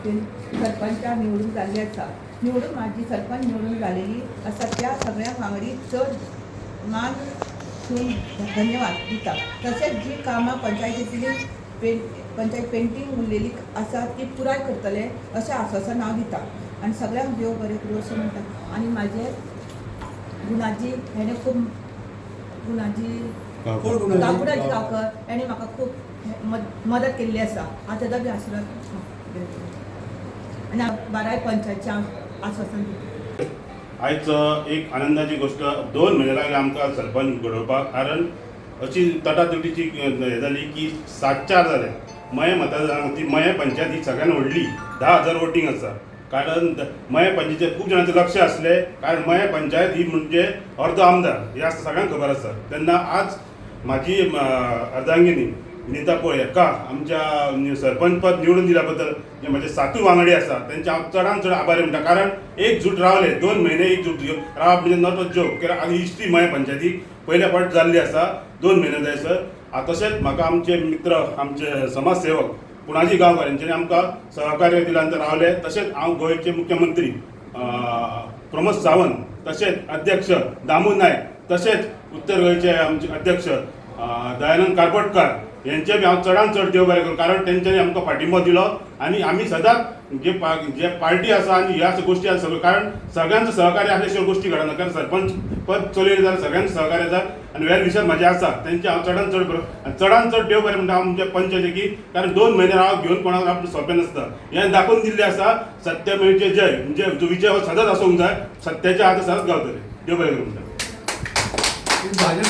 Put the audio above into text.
पंचायतीन सरपंचा निवडून जाल्ली आसा. निवडून म्हाजी सरपंच निवडून जालेली आसा. त्या सगळ्या वांगडी चड मान ठेवून धन्यवाद दिता. तशेंच जी कामां पंचायतींतली पंचायत पेंटींग उरलेली आसा ती पुराय करतले अशें आस्वासन हांव दिता आनी सगळ्यांक देव बरें करूं अशें म्हणटा. आनी म्हाजे गुणाजी हेणें खूब गुणाजी कोण गुणाजी? गुणाजी गांवकर हेणें म्हाका खूब मदत केल्ली आसा. हांव तेजो बी आशिर्वाद आनी हांव बाराय पंचायतचें हांव आस्वासन दिता. आयज एक आनंदाची गोश्ट. 2 म्हयने लागले आमकां सरपंच घडोवपाक, कारण अशी तटातुटीची हें जाली की 7-4 जाले मयें मतदार. ती मयें पंचायत ही सगळ्यान व्हडली, 10,000 वोटींग आसा. कारण मयें पंचायतीचेर खूब जाणांचें लक्ष आसलें, कारण मयें पंचायत ही म्हणजे अर्दो आमदार हे आसता, सगळ्यांक खबर आसा. तेन्ना आज म्हाजी अर्धांगिनी विनिता पोळ हेका आमच्या सरपंच पद निवडून दिल्या बद्दल जे म्हजे सातूय वांगडी आसा तेंचे हांव चडान चड आभारी म्हणटा, कारण एकजूट रावले. 2 म्हयने एकजूट रावप म्हणजे not a joke, कित्याक आनी हिस्ट्री मयें पंचायतीक पयल्या फावट जाल्ली आसा 2 म्हयने जायसर. तशेंच म्हाका आमचे मित्र, आमचे समाजसेवक पुणाजी गांवकार हेंच्यांनी आमकां सहकार्य दिल्यान रावले. तशेंच हांव गोंयचे मुख्यमंत्री प्रमोद सावंत, तशेंच अध्यक्ष दामू नायक, तशेंच उत्तर गोंयचे आमचे अध्यक्ष दयानंद कारबोटकार यांचे बी हांव चडान चड देव बरें करूं, कारण तेंच्यांनी आमकां पाठिंबो दिलो. आनी आमी सदांच जे पार्टी आसा आनी ह्या गोश्टी आसा सगळ्यो, कारण सगळ्यांचो सहकार्य आसल्या शिवाय गोश्टी घडना. कारण सरपंच पद चलयलें जाल्यार सगळ्यांचो सहकार्य जाय आनी वेल विशर म्हजे आसा तेंचे हांव चडान चड बरो आनी चडान चड देव बरें म्हणटा हांव आमच्या पंचायती की, कारण 2 म्हयने हांव घेवन कोणाक आपलें सोंपें नासता. हें दाखोवन दिल्लें आसा. सत्यमेवचे जय, म्हणजे जो विजय हो सदांच आसूंक जाय, सत्याच्या हात सदांच गावतले. देव बरें करूं म्हणटा. भाजप